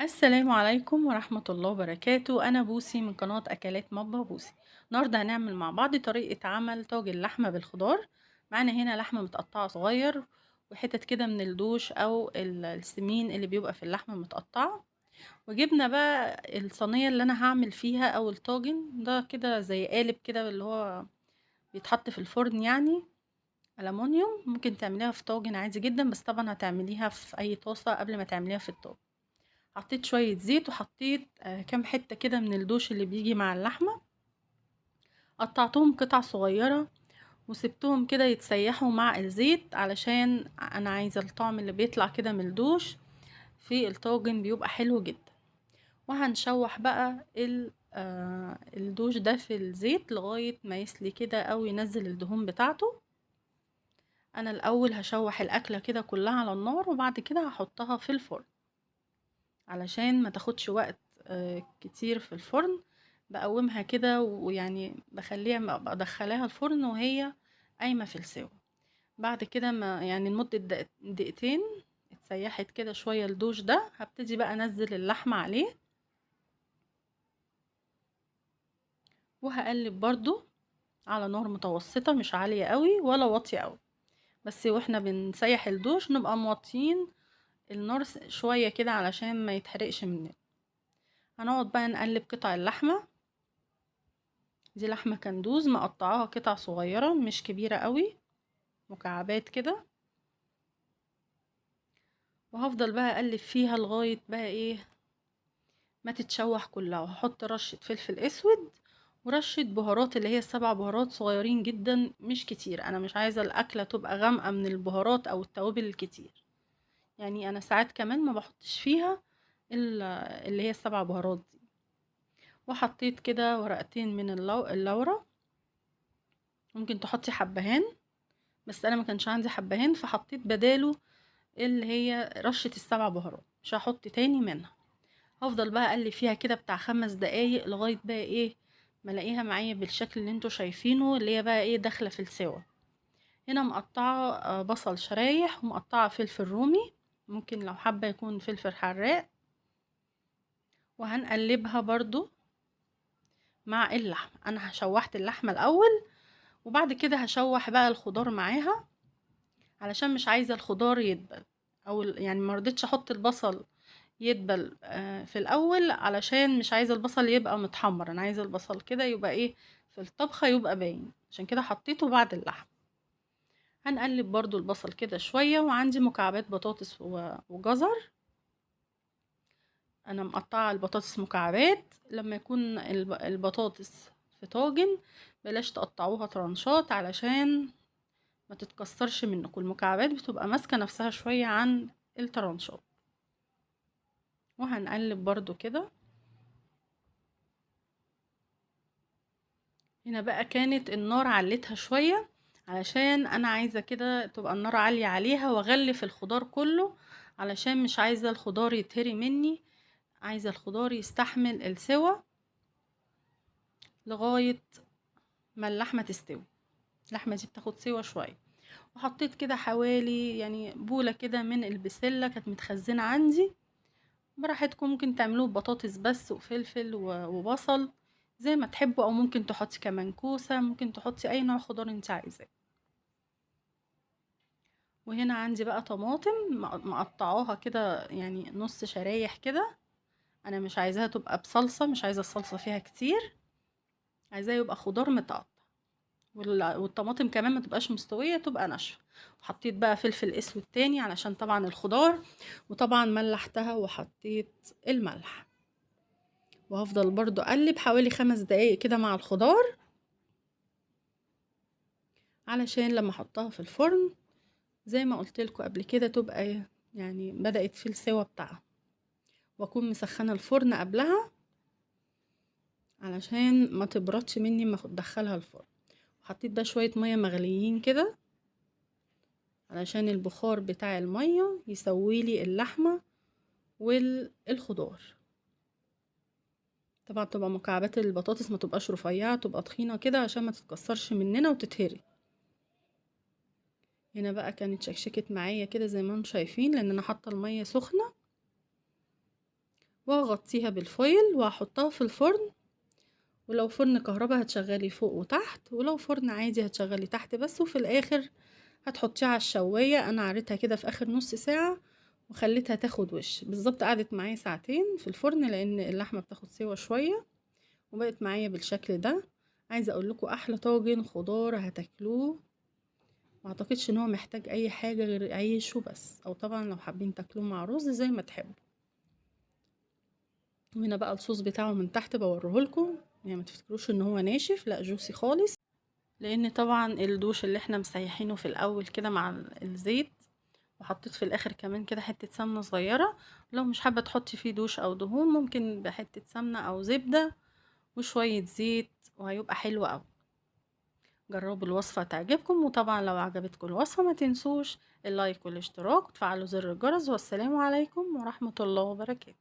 السلام عليكم ورحمة الله وبركاته. أنا بوسي من قناة أكلات مطبخ بوسي. النهاردة هنعمل مع بعض طريقة عمل طاجن لحمة بالخضار. معانا هنا لحمة متقطعة صغير وحتت كده من الدوش أو السمين اللي بيبقى في اللحمة متقطعة، وجبنا بقى الصينية اللي أنا هعمل فيها أو الطاجن ده كده زي قالب كده اللي هو بيتحط في الفرن، يعني ألمونيوم. ممكن تعمليها في طاجن عادي جدا، بس طبعا هتعمليها في أي طاسة قبل ما تعمليها في الطاجن. حطيت شوية زيت وحطيت كام حتة كده من الدوش اللي بيجي مع اللحمة، قطعتهم قطع صغيرة وسبتهم كده يتسيحوا مع الزيت، علشان أنا عايزة الطعم اللي بيطلع كده من الدوش في الطاجن بيبقى حلو جدا. وهنشوح بقى الدوش ده في الزيت لغاية ما يسلي كده أو ينزل الدهون بتاعته. أنا الأول هشوح الأكلة كده كلها على النار، وبعد كده هحطها في الفرن علشان ما تاخدش وقت كتير في الفرن. بقومها كده ويعني بخليها بدخلها الفرن وهي قايمة في السوا. بعد كده ما يعني لمدة دقيقتين اتسيحت كده شوية الدوش ده، هبتدي بقى انزل اللحمة عليه وهقلب برضو على نار متوسطة، مش عالية قوي ولا واطية قوي، بس واحنا بنسيح الدوش نبقى موطيين النار شوية كده علشان ما يتحرقش مننا. هنقعد بقى نقلب قطع اللحمة دي، لحمة كندوز مقطعاها قطع صغيرة مش كبيرة قوي، مكعبات كده، وهفضل بقى اقلب فيها لغاية بقى ايه ما تتشوح كلها. وهحط رشة فلفل اسود ورشة بهارات اللي هي 7 بهارات صغيرين جدا مش كتير، انا مش عايزة الاكلة تبقى غامقة من البهارات او التوابل الكتير، يعني انا ساعات كمان ما بحطش فيها اللي هي 7 بهارات دي. وحطيت كده ورقتين من اللورة، ممكن تحطي حبهان بس انا ما كانش عندي حبهان فحطيت بداله اللي هي رشة 7 بهارات، مش هحط تاني منها. هفضل بقى اقلب فيها كده بتاع 5 دقايق لغاية بقى ايه ما الاقيها معايا بالشكل اللي انتوا شايفينه، اللي هي بقى ايه داخلة في السوا. هنا مقطعة بصل شرايح ومقطعة فلفل رومي، ممكن لو حابة يكون فلفل حراق، وهنقلبها برضو مع اللحمة. انا شوحت اللحمة الاول وبعد كده هشوح بقى الخضار معاها، علشان مش عايزة الخضار يدبل، او يعني ما رضيتش احط البصل يدبل في الاول علشان مش عايزة البصل يبقى متحمر، انا عايزة البصل كده يبقى ايه في الطبخة يبقى باين، عشان كده حطيته بعد اللحمة. هنقلب برضو البصل كده شوية. وعندي مكعبات بطاطس وجزر، انا مقطعة البطاطس مكعبات. لما يكون البطاطس في طاجن بلاش تقطعوها ترانشات علشان ما تتكسرش منكم، المكعبات بتبقى ماسكة نفسها شوية عن الترانشات. وهنقلب برضو كده. هنا بقى كانت النار علتها شوية علشان انا عايزة كده تبقى النار عالية عليها، واغلف الخضار كله علشان مش عايزة الخضار يتهري مني، عايزة الخضار يستحمل السوى لغاية ما اللحمة تستوي. اللحمة دي بتاخد سوى شوية. وحطيت كده حوالي يعني بولة كده من البسلة كانت متخزنة عندي، براحتكم ممكن تعملوه ببطاطس بس وفلفل وبصل زي ما تحبوا، او ممكن تحطي كمان كوسة، ممكن تحطي اي نوع خضار انت عايزاه. وهنا عندي بقى طماطم مقطعاها كده يعني نص شرايح كده، انا مش عايزاها تبقى بصلصة، مش عايزة الصلصة فيها كتير، عايزاها يبقى خضار متقطع، والطماطم كمان ما تبقاش مستوية، تبقى ناشفة. وحطيت بقى فلفل اسود تاني علشان طبعا الخضار، وطبعا ملحتها وحطيت الملح. وهفضل برضو اقلب حوالي 5 دقايق كده مع الخضار علشان لما احطها في الفرن زي ما قلت لكم قبل كده تبقى يعني بدأت في السوا بتاعها، واكون مسخنه الفرن قبلها علشان ما تبردش مني ما ادخلها الفرن. وحطيت بقى شويه ميه مغليين كده علشان البخار بتاع الميه يسويلي اللحمه والخضار. طبعا تبقى مكعبات البطاطس ما تبقاش رفيعه، تبقى تخينه كده عشان ما تتكسرش مننا وتتهري. هنا بقى كانت شكشكت معايا كده زي ما انتم شايفين، لان انا حاطه الميه سخنه. وهغطيها بال foil وهحطها في الفرن. ولو فرن كهرباء هتشغلي فوق وتحت، ولو فرن عادي هتشغلي تحت بس، وفي الاخر هتحطيها على الشواية. انا عريتها كده في اخر نص ساعة وخليتها تاخد وش بالظبط، قعدت معايا ساعتين في الفرن لان اللحمة بتاخد سوا شوية، وبقت معايا بالشكل ده. عايزة اقول لكم احلى طاجن خضار هتاكلوه، ما اعتقدش ان هو محتاج اي حاجة غير عيش وبس، او طبعا لو حابين تاكلوه مع رز زي ما تحبوا. وهنا بقى الصوص بتاعه من تحت بوريهولكم، يعني ما تفتكروش ان هو ناشف، لا جوسي خالص، لان طبعا الدوش اللي احنا مسيحينه في الاول كده مع الزيت، وحطيت في الاخر كمان كده حتة سمنة صغيرة. لو مش حابة تحطي فيه دوش او دهون ممكن بحتة سمنة او زبدة وشوية زيت، وهيبقى حلو قوي. جربوا الوصفة تعجبكم، وطبعا لو عجبتكم الوصفة ما تنسوش اللايك والاشتراك وتفعلوا زر الجرس. والسلام عليكم ورحمة الله وبركاته.